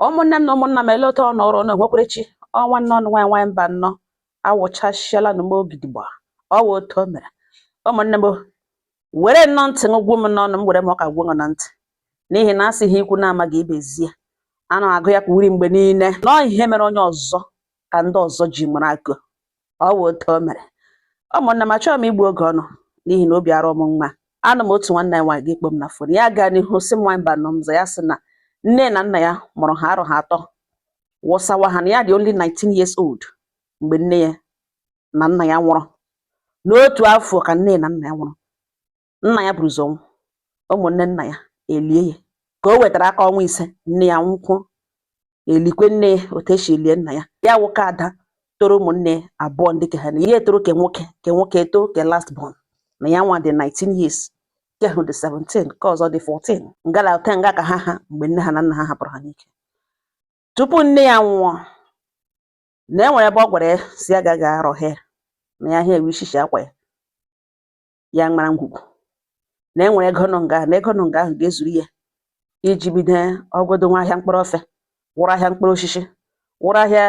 Ụmụnne m na ụmụnna m, ele otu ọ nọrọ na nwekwerechi ọnwa nnọọ nwaanyị nwaanyị mba nnọọ awụchasịala na m ogidigba ọ wụ otu o mere. Ụmụnne m, were nnọọ ntị gwụ m n'ọnụ m, were m ọka gwụ m na ntị, n'ihi na asị ihe ikwu na-amaghị ibezie a na-agụ ya kwa uri mgbe niile nọọ. Ihe mere onye ọzọ ka ndị ọzọ ji mara agụ ọ wụ otu o mere. Ụmụnne m, achọghị m igbu oge ọnụ n'ihi na obi arọ m mma. Anụ m otu nwanne ya nwaanyị ga-ekpo m na phone ya gaa n'ihu sị m nwaanyị mba nọ m za ya, sị na nne na nna ya mụrụ ha arọ ha 3 wụsawa ha, na ya dị only 19 years old mgbe nne ya na nna ya nwụrụ. N'otu afọ ka nne na nna ya nwụrụ. Nna ya buru ụzọ nwụ, ụmụnne nna ya elie ya. Ka o wetara aka ọnwa 5, nne ya nwụkwuo, elikwe nne ya otu esi elie nna ya. Ya nwoke ada toro ụmụnne abụọ ndị ke ha na ihe etoro ke nwoke, ke nwoke eto ke last born, na ya nwa dị 19 years, nke ahụ dị 17, nke ọzọ dị 14. Ngala ote nga ka ha ha mgbe nne ha na nna ha hapụrụ ha n'ike. Tupu nne ya nwụọ, na e nwere ebe ọ gwara ya si ya gaghị arọhe na ya ahịa ewe ishishi akwa ya, ya mara ngwugwu na e nwere ego nọ nga ahụ, na ego nọ nga ahụ ga-ezuru ya iji bido ọgodo nwa ahịa mkpụrụ ofe, wụrụ ahịa mkpụrụ osisi, wụrụ ahịa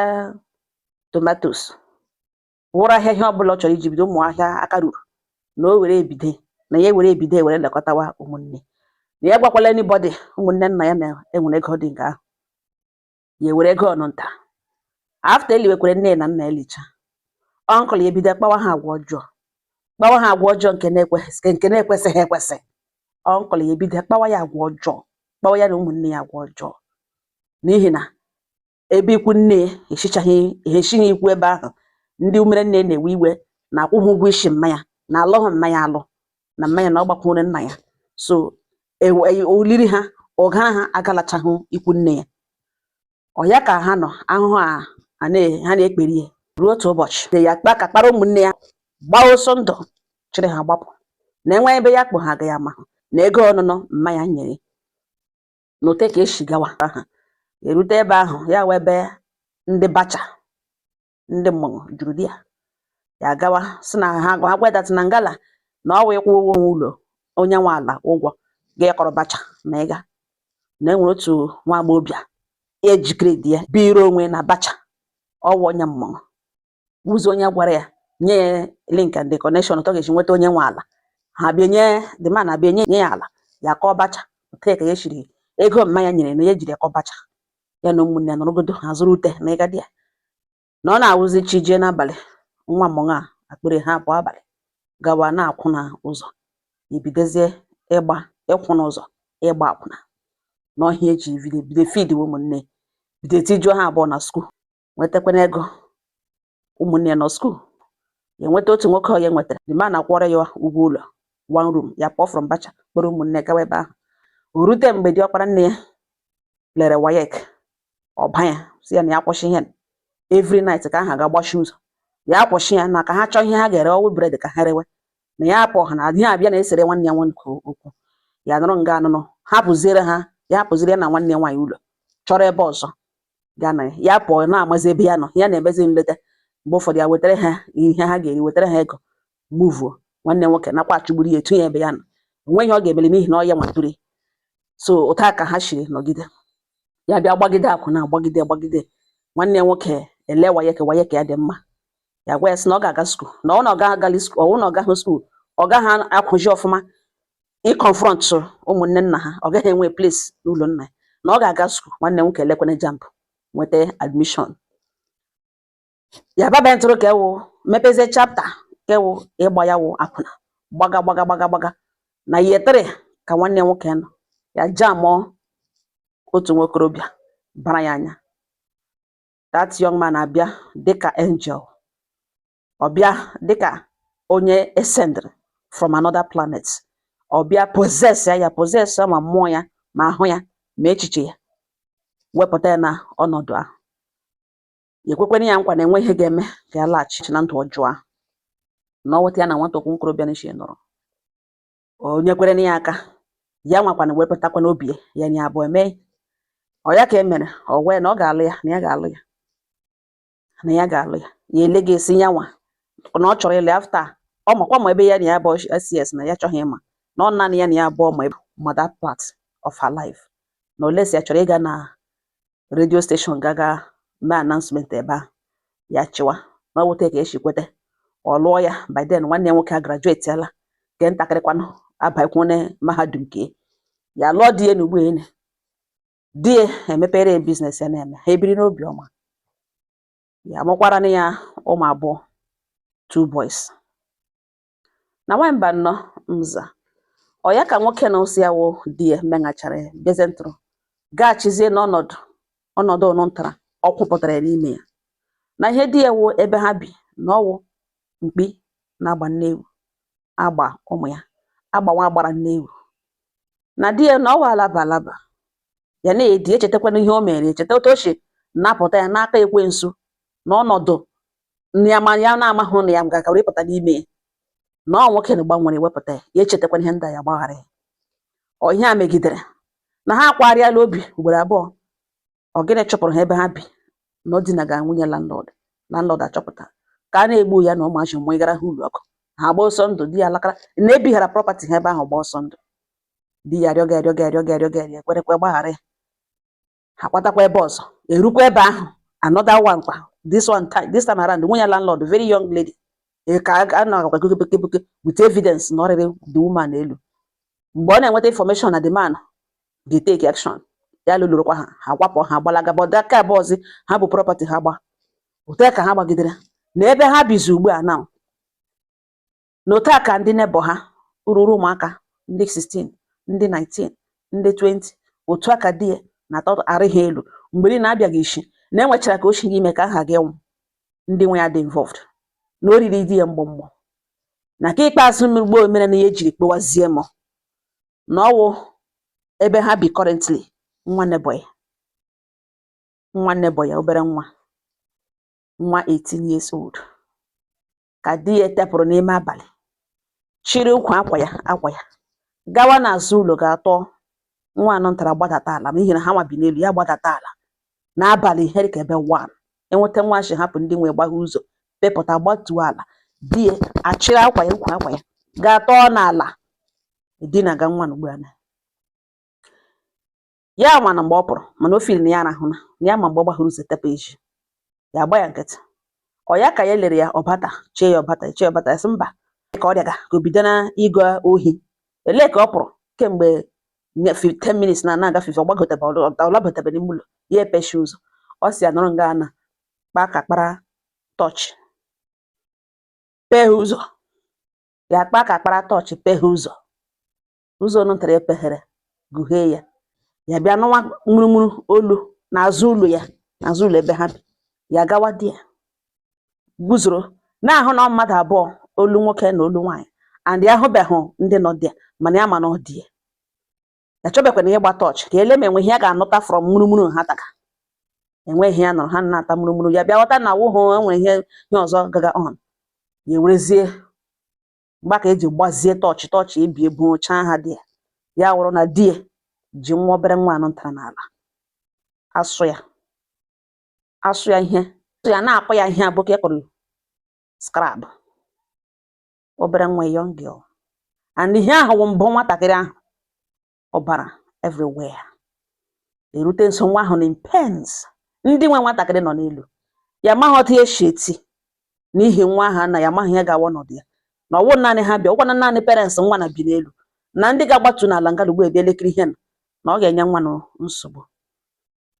tomatoes, wụrụ ahịa ihe ọbụla ọ chọrọ iji bido ụmụ ahịa aka ruru, na o were ebido, na ya ewere ebido ewere lekọtawa ụmụnne na ya. Gwakwala anybody, ụmụnne nna ya, na enwere ego dị nga ahụ, ya ewere ego ọnụnta. After eliwekwere nne na nna elicha, uncle ya ebido kpawa ha agwa ọjọọ, kpawa ha agwa ọjọọ nke na-ekwesịghị ekwesị. Uncle ya ebido kpawa ya agwa ọjọọ, kpawa ya na ụmụnne ya agwa ọjọọ, n'ihi na ebe ikwu nne ya esichaghị ha, esighị ikwu ebe ahụ. Ndị umere nne na-ewe iwe na akwụghị ụgwọ isi mmanya, na alụghị mmanya alụ na mmanya, na ọ gbakwuru nna ya. So oliri ha ụgara ha agalachahụ ikwu nne ya. Ọ ya ka ha nọ ahụhụ a ha na-ekperi ya. Ruo otu ụbọchị, ya kpa ka kpara ụmụnne ya gbaa ọsọ ndụ, chịrị ha gbapụ, na enwe ebe ya kpụ ha agaghị ama ha, na ego ọnụnọ mmanya nyere na ote ka esi gawa ha erute ebe ahụ, ya wee ebe ndị bacha ndị mmọnwụ juru di ya. Ya gawa sị na ha ha gwa that na ngala na ọ wụ ịkwụ ụgwọ ụlọ onye nwe ala ụgwọ ga-ekọrọ bacha, na ịga na enwere otu nwa agbọghọbịa ejikere di ya biri onwe na bacha, ọwụ onye mmọnwụ wụzi onye gwara ya nye ya link and the connection otu ọ ga-esi nweta onye nwe ala. Ha bịa nye the man, abịa nye ya ala ya kọọ bacha. Otu ka ya shiri ego mmanya nyere na ya ejiri akọ bacha, ya na ụmụnne ya nọrọgodo ha zụrụ ute na ịga di ya na ọ na-awụzi chi jee n'abalị. Nwa mmọnwụ a akpịrị ha abụọ abalị gawa na-akwụ na ụzọ, ebidozie ịgba ịkwụ n'ụzọ, ịgba akwụna n'ọhịa eji bido bido feed ụmụnne, bido tijuo ha abụọ na school, nwetakwana ego. Ụmụnne ya nọ school, ya enweta otu nwoke ọ ya nwetara, the man akwụọrọ ya ụgwọ ụlọ one room. Ya pụọ from bacha, kpọrọ ụmụnne gawa ebe ahụ. O rute mgbe diọkpara nne ya lere WAEC, ọba ya si ya na ya kwụsị ihe every night ka aha ga-agbachi ụzọ, ya kwụsị ya na ka ha chọọ ihe ha ga-ere, ọwụ bread ka ha rewe, na ya apụ ha na ihe abịa na-esere nwanne ya nwoke okwu. Ya nụrụ nga anụnụ, hapụziere ha, ya hapụziere ya na nwanne ya nwaanyị ụlọ, chọrọ ebe ọzọ gaa na ya pụọ na-amazi ebe ya nọ. Ya na-emezi nleta mgbe ụfọdụ, ya wetara ha ihe ha ga-eri, wetara ha ego muvuo. Nwanne ya nwoke nakwa achụgburu ya, etu ya ebe ya nọ, onweghị ọ ga-emeli n'ihi na ọ ya nwatụrụ. So otu a ka ha shiri nọgide. Ya bịa gbagide akwụna, gbagide gbagide. Nwanne ya nwoke ele WAEC, WAEC ya dị mma. Ya gwa ya sị na ọ ga-aga school, na ọ na ọ gaghị agali school, ọ wụ na ọ gaghị school, ọ gaghị akwụzi ọfụma ịconfront ụmụnne nna ha, ọ gaghị enwe place n'ụlọ nna ya, na ọ ga-aga school. Nwanne nwoke elekwana JAMB, nweta admission. Ya baba ntụrụ ka ewu mepezie chapter kewu ịgba ya wụ akwụna, gbaga gbaga gbaga gbaga na year 3 ka nwanne ya nwoke nọ ya jamụọ otu nwokorobịa bara ya anya. That young man abịa dịka angel, ọ bịa dịka onye esendịrị from another planet. Ọ bịa possess ya, ya possess ya, ma mmụọ ya, ma ahụ ya, ma echiche ya, wepụta ya na ọnọdụ ahụ. Ya ekwekwana ya nkwa na enwe ihe ga-eme ka ya laghachi na ndụ ọjọọ ahụ, na ọ weta ya na nwata okwu nkorobịa na nọrọ o nyekwere ya aka, ya nwakwana wepụtakwa n'obi ya, ya na ya abụọ eme ọ. Ya ka e mere, ọ gwa ya na ọ ga-alụ ya, na ya ga-alụ ya, na ya ga-alụ ya. Ya ele ga-esi ya nwa na ọ chọrọ ịlụ after ọ makwa ma ebe ya na ya bụ cs na ya chọghị ịma na ọ naanị ya na ya abụọ ma ebe ma that part of her life, na olesi ya chọrọ ịga na. Radio station gaga mee announcement ebe ahụ. Ya chịwa na ọ wute ka esi kwete ọ lụọ ya. By then nwanne ya nwoke a graduate ala nke ntakịrị kwanụ abakwune mahadum ke ya lụọ di ya. Na ugbu a di ya emepere ya business ya na-eme, ha ebiri n'obi ọma. Ya mụkwara na ya ụmụ abụọ, two boys. Na nwamba nnọọ nza ọ ya ka nwoke na ụsị ya wụ di ya meghachara ya, bịazie ntụrụ gaghachizie n'ọnọdụ ọnọdụ ọnụ ntara ọ kwụpụtara ya n'ime ya na ihe di ya wụ ebe ha bi na ọwụ mkpi na-agba nne ewu agba ụmụ ya agbanwe agbara nne ewu na di ya na ọwụ alaba alaba. Ya na-edi echetakwana ihe o mere, echeta otu o si napụta ya n'aka ekwensu na ọnọdụ na ya ma ya na-amahụ na ya gakara ịpụta n'ime ya, na ọ nwoke na gbanwere wepụta ya. Ya echetakwana ihe ndị a, ya gbaghara ya. Ọ ihe a megidere na ha akwarịala obi ugboro abụọ. Ọ gịnị chụpụrụ ha ebe ha bi? Na ọ dinaga nwunye landlord. Landlord achọpụta ka a na-egbu ya na ụmụazị mụnyegara ha ụlọ ọkụ, ha gba ọsọ ndụ. Di ya lakara na ebighara property ha ebe ahụ, gba ọsọ ndụ. Di ya arịọga, arịọga, arịọga, arịọga, arịọ, ekwerekwe gbaghara ya. Ha kwatakwa ebe ọzọ, erukwa ebe ahụ, another one kwa. This one time, this time around, nwunye landlord, very young lady, ka a na-agwa kebuke with evidence na ọ rịrị the woman elu. Mgbe ọ na-enweta information na the man ga-take action, ya lụlụrụkwa ha, ha kwapụ, ha gbalaga. But aka abụọzi ha bụ property ha gba otu ka ha gbagidere na ebe ha bizi ugbu a now. Na otu a ka ndị neighbour ha ruru ụmụaka ndị 16, ndị 19, ndị 20, otu a ka di ya na-atọ arị ha elu mgbe niile abịaghị isi na enwechara ka o shi ime ka aha gị nwụ. Ndị nwe ya dị involved na o riri di ya mgbọmgbọ. Na nke ikpeazụ ugbo mere na ya ejiri kpowazie m na ọwụ ebe ha bi currently, nwa neighbour ya, nwa neighbour ya, obere nwa, nwa 18 years old, ka di ya tepụrụ n'ime abalị, chịrị ukwu akwa ya, akwa ya gawa n'azụ ụlọ ga-atọ nwa anọ ntara gbadata ala, n'ihi na ha nwa bi n'elu. Ya gbadata ala n'abalị ihe dịka ebe 1, enweta nwa shi hapụ ndị nwe gbagha ụzọ pepụta gbatuo ala. Di ya achịrị akwa ya, ukwu akwa ya, gaa tọọ n'ala dinaga nwa. Ugbu a na ya ma na mgbe ọ pụrụ, mana o feel na ya arahụna na ya ma mgbe ọ gbahụrụ ụzọ tepụ eji ya agba ya nkịtị. Ọ ya ka ya lere ya ọbata chee ya ọbata, chee ya ọbata, ya sị mba, ka ọ rịaga ka o bido na ịga ohi. Elee ka ọ pụrụ kemgbe 10 minutes na na-agafe, ọ gbagotebe, ọ labatebe n'ime ụlọ ya, epechi ụzọ. Ọ si ya nọrọ nga na kpaa ka kpara torch peghe ụzọ. Ya kpaa ka kpara torch peghe ụzọ, ụzọ ọnụ ntara epeghere gughee ya. Ya bịa nụwa mụrụmụrụ olu n'azụ ụlọ ya, n'azụ ụlọ ebe ha bi. Ya gawa di ya guzoro na-ahụ na ọ mmadụ abụọ, olu nwoke na olu nwaanyị, and ya ahụbeghị ndị nọ there, mana ya ma na ọ dị ya. Ya chọbekwana ịgba torch ka ele ma enwe ihe ya ga-anụta from mụrụmụrụ ha taga. Enweghị ya nọrọ ha na-ata mụrụmụrụ. Ya bịa ghọta na awụhụ enwere ihe ihe ọzọ gaga on. Ya ewerezie mgba ka eji gbazie torch, torch ebie buchaa ha dị ya. Ya wụrụ na di ya ji nwa obere nwa anọ ntara n'ala, asụ ya, asụ ya ihe, asụ ya, na-akpọ ya ihe abụkị kpọrọ scrab, obere nwa, young girl. And ihe ahụ wụ mbụ nwatakịrị ahụ, ọbara everywhere. Erute nso nwa ahụ na in pains. Ndị nwe nwatakịrị nọ n'elu ya amaghị otu esi eti n'ihi nwa ahụ na ya amaghị ihe ga-awa ọnọdụ ya na ọwụ naanị ha bịa ọkwana naanị parents nwa na bi n'elu na ndị ga-agbatu n'ala ngalugbo ebe elekere ihe na ọ ga-enye nwa nsogbu.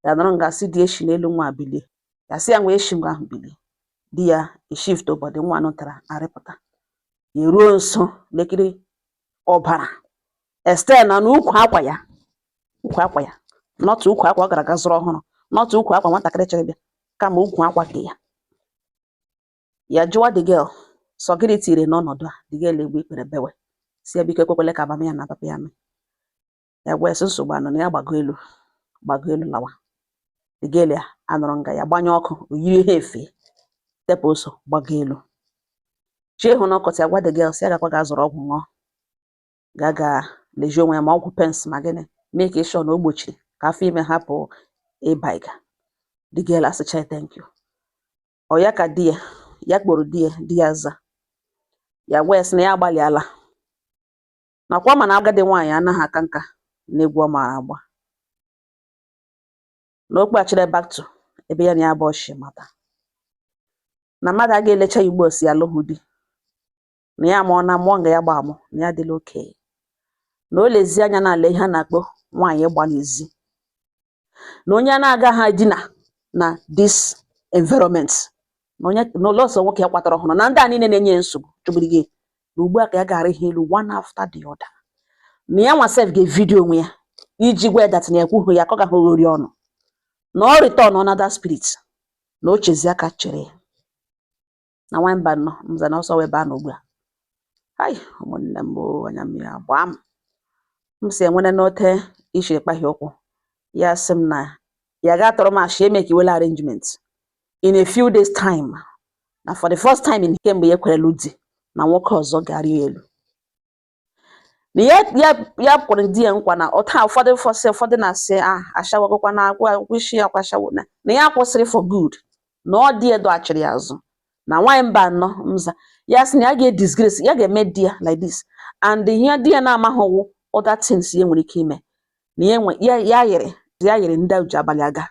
Ya nọrọ nga sị di eshi n'elu nwa bilie. Ya sị ya nwee eshi ngwa ahụ bilie. Di ya eshift ụbọdị nwa anụ tara arịpụta. Ya eruo nso lekiri ọbara Esther na n'ukwu akwa ya, ukwu akwa ya, not ukwu akwa ọ gara aga zụrụ ọhụrụ, not ukwu akwa nwatakịrị chọrọ ịbịa, kama ukwu akwa ke ya. Ya jụwa the girl sọ gịnị tiri n'ọnọdụ a. The girl egbu ikpere bewe, si ya biko ekwekwele ka mama ya na papa ya nụ. Ya gwa ya sị nsogbu anọ, na ya gbago elu, gbago elu lawa. The girl ya anọrọ nga ya gbanye ọkụ, o yiri ihe efe tepụ oso gbago elu chie hụ n'ọkọchị. Ya gwa the girl si ya gakwa ga zụrụ ọgwụ ṅụọ, ga ga lezie onwe ya, ma ọgwụ pains ma gịnị mee ka ịshọ na o gbochiri ka afọ ime hapụ ịbaiga. The girl asịcha ya thank you. Ọ ya ka di ya, ya kpọrọ di ya, di ya za. Ya gwa ya sị na ya agbalịala nakwa mana agadi nwaanyị anaghị aka nka n'egwu ọ maara agba. Na o kpughachiri back to ebe ya na ya bụ ọchị mata na mmadụ a ga-elecha ya ugbu a si alụghị di, na ya mụọ na mụọ nga ya gba amụ, na ya adịla okenye, na o lezie anya n'ala ihe a na-akpọ nwaanyị ịgba n'ezi, na onye a na-agaghị edina na this environment, na onye na ụlọ ọsọ nwoke ya kwatara ọhụrụ, na ndị a niile na-enye ya nsogbu chụgburu gị, na ugbu a ka ya gara ihe elu one after the other, na ya nwa sef ga-evidio onwe ya iji gwa ya that na ekwughị ya ka ọ gaghị ori ọnụ, na ọ return another spirit, na o chezie aka chere ya na nwamba nọ nza na ọsọ wee baa n'ugbu a. Ai, ụmụnne m o, anya mmiri agba m. M si enwene n'ote ishiri kpahie ụkwụ ya, sị m na ya ga tọrọ m ashị eme ka iwele arrangement in a few days time, na for the first time in kemgbe ya ekwerelu di na nwoke ọzọ ga-arị ya elu, na ya ya ya kwere di ya nkwa na ọta ụfọdụ fọsị ụfọdụ na-asị a ashawagokwa na akwa akwụkwọ isi ya kwashawo, na ya kwụsịrị for good, na ọ di ya dọghachiri ya azụ. Na nwaanyị mba anọ nza ya sị na ya ga-edisgrace ya, ga-eme di ya like this, and ihe di ya na-amaghị wụ other things ya nwere ike ime, na ya nwe ya ya yịrị ya yịrị ndị ji abalị aga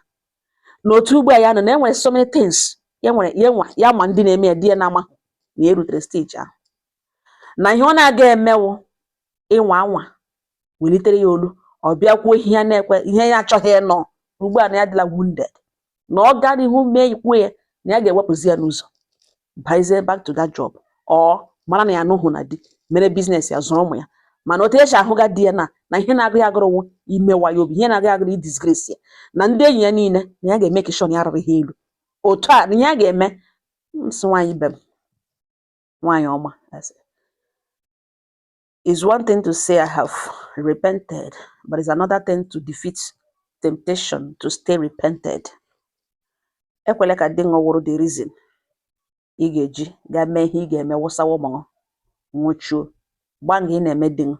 n'otu ugbu a ya nọ na enwere so many things ya nwere ya nwa ya ma ndị na-eme ya di ya na-amaghị na ya rutere stage ahụ, na ihe ọ na-aga emewo ịnwa anwa welitere ya olu, ọ bịa kwuo ihe ya na-ekwe, ihe ya achọghị ịnọ ugbu a, na ya adịla wounded, na ọ gaa n'ihu mee kwuo ya, na ya ga-ewepụzi ya n'ụzọ bazie back to that job, ọ mara na ya anụhụ na di mere business ya, zụrụ ụmụ ya. Mana otu esi ahụga di ya na ihe na-agụ ya agụrụ wụ imewa ya obi, ihe na-agụ ya agụrụ i disgrace ya na ndị enyi ya niile, na ya ga-eme sure na ya rụrụ ha elu otu a, na ihe a ga-eme. M sị nwaanyị ibe m, nwaanyị ọma, I say, it's one thing to say I have repented, but it's another thing to defeat temptation to stay repented. Ekwela ka di ṅụ wụrụ the reason ị ga-eji gaa mee ihe ị ga-eme, wụsawa ụmụ ṅụ nwụchuo gbaa nga ị na-eme di ṅụ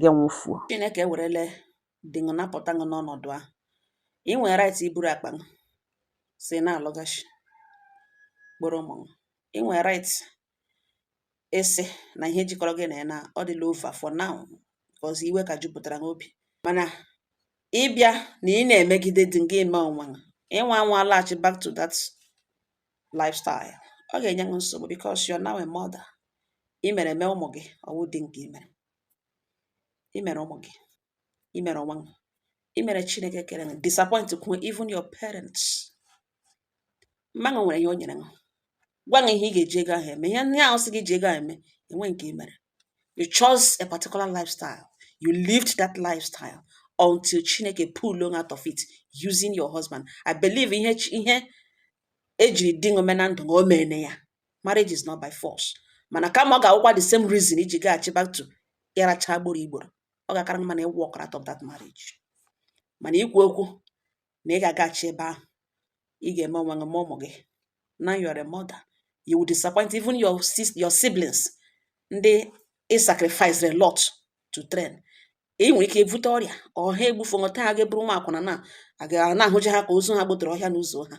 gị nwụfuo. Chineke ewerele di ṅụ napụta ṅụ n'ọnọdụ ahụ. Ị nwere right iburu akpa ṅụ si na-alọgachi kpọrọ ụmụ ṅụ. Ị nwere right ịsị na ihe jikọrọ gị na ya na ọ dịla over for now, because iwe ka jupụtara n'obi. Mana ịbịa na ị na-emegide di gị eme onwe ṅụ, ịnwa anwa laghachi back to that lifestyle, ọ ga-enye ṅụ nsogbu because you're now a mother. Ị mere eme ụmụ gị, ọwụ di nke ị mere. Ị mere ụmụ gị, ị mere onwe ṅụ, ị mere Chineke kere ṅụ, disappoint kwuo even your parents. Mma ṅụ nwere ihe o nyere ṅụ, gwa ṅụ ihe ị ga-eji ego ahụ eme, ihe ndị ahụ sị gị ji ego ahụ eme, enwe nke ị mere. You chose a particular lifestyle, you lived that lifestyle until Chineke pull you out of it using your husband. I believe ihe ihe ejiri di ṅụ mee na ndụ o mere ya. Marriage is not by force, mana kama ọ ga-awụkwa the same reason iji gaghachi back to ịracha agboro igboro, ọ ga-akara mma na ị walk out of that marriage. Mana ikwu okwu na ị ga-agaghachi ebe ahụ, ị ga-eme onwe gị ma ụmụ gị. Now you are a mother, you will disappoint even your sis, your siblings ndị ị sacrifice a lot to train. Ị nwere ike ebute ọrịa ọ ha egbufu ṅụ taa, ga-eburu nwa akwụna na aga na-ahụcha ha ka ozu ha gbutere ọhịa n'ụzọ ha.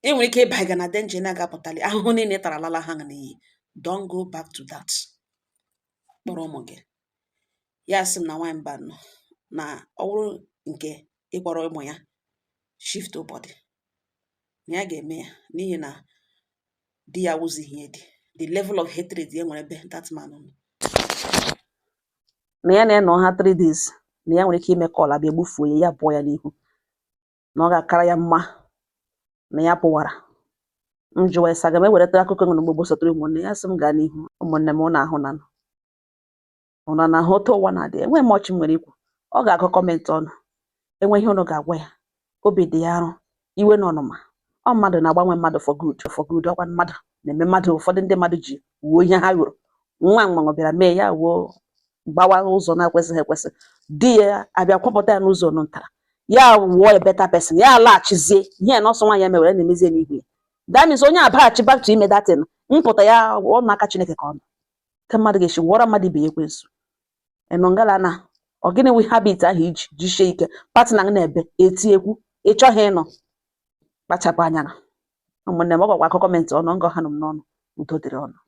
Ị nwere ike ịbanye na danger na-agapụtali ahụhụ niile ị tara lala ha n'iyi. Don't go back to that. Kpọrọ ụmụ gị. Ya sị m na nwaanyị mba nọ na ọ bụrụ nke ịkpọrọ ụmụ ya shift body, na ya ga-eme ya, n'ihi na di ya awụzighị ihe di, the level of hatred e nwere ebe that man nọ, na ya na-enọ ha 3 days, na ya nwere ike ime call abịa gbufuo ya, ya pụọ ya n'ihu, na ọ ga-akara ya mma na ya pụwara. M jụwa ya sị aga m ewereta akụkọ nwere mgbe gbasatara ụmụnne ya, sị m gaa n'ihu. Ụmụnne m, ụnụ ahụ na ụnụ na-ahụ otu ụwa na-adị, enweghị m ọchị m nwere ikwu. Ọ ga-agụ comment ọnụ, enwe ihe ụnụ ga-agwa ya, obi dị ya arụ, iwe na ọnụma. Ọ mmadụ na-agbanwe mmadụ for good, for good. Ọkwa mmadụ na-eme mmadụ. Ụfọdụ ndị mmadụ ji wuo ihe ha ghụrụ nwa nwanwụ bịara mee ya wuo gbawa ụzọ na-ekwesịghị ekwesị, di ya abịa kwọpụta ya n'ụzọ nụ ntara ya wụọ a better person, ya alaghachizie ihe na ọsọ nwaanyị ya mewere na-emezie n'ihu ya. That means onye abaghachi back to ime that thing, mpụta ya ọ n'aka Chineke ka ọ nọ, ka mmadụ ga-esi wụọrọ mmadụ ibe ya ekwensu ịnụ ngala na ọ gịnị wụ habit ahụ iji jisie ike partner gị na-ebe eti ekwu ị chọghị ịnụ. Kpachapụ anya na ụmụnne m, ọ gwakwa akọ comment ọnụ ngọ ha nụ m n'ọnụ. Udo dịrị ọnụ.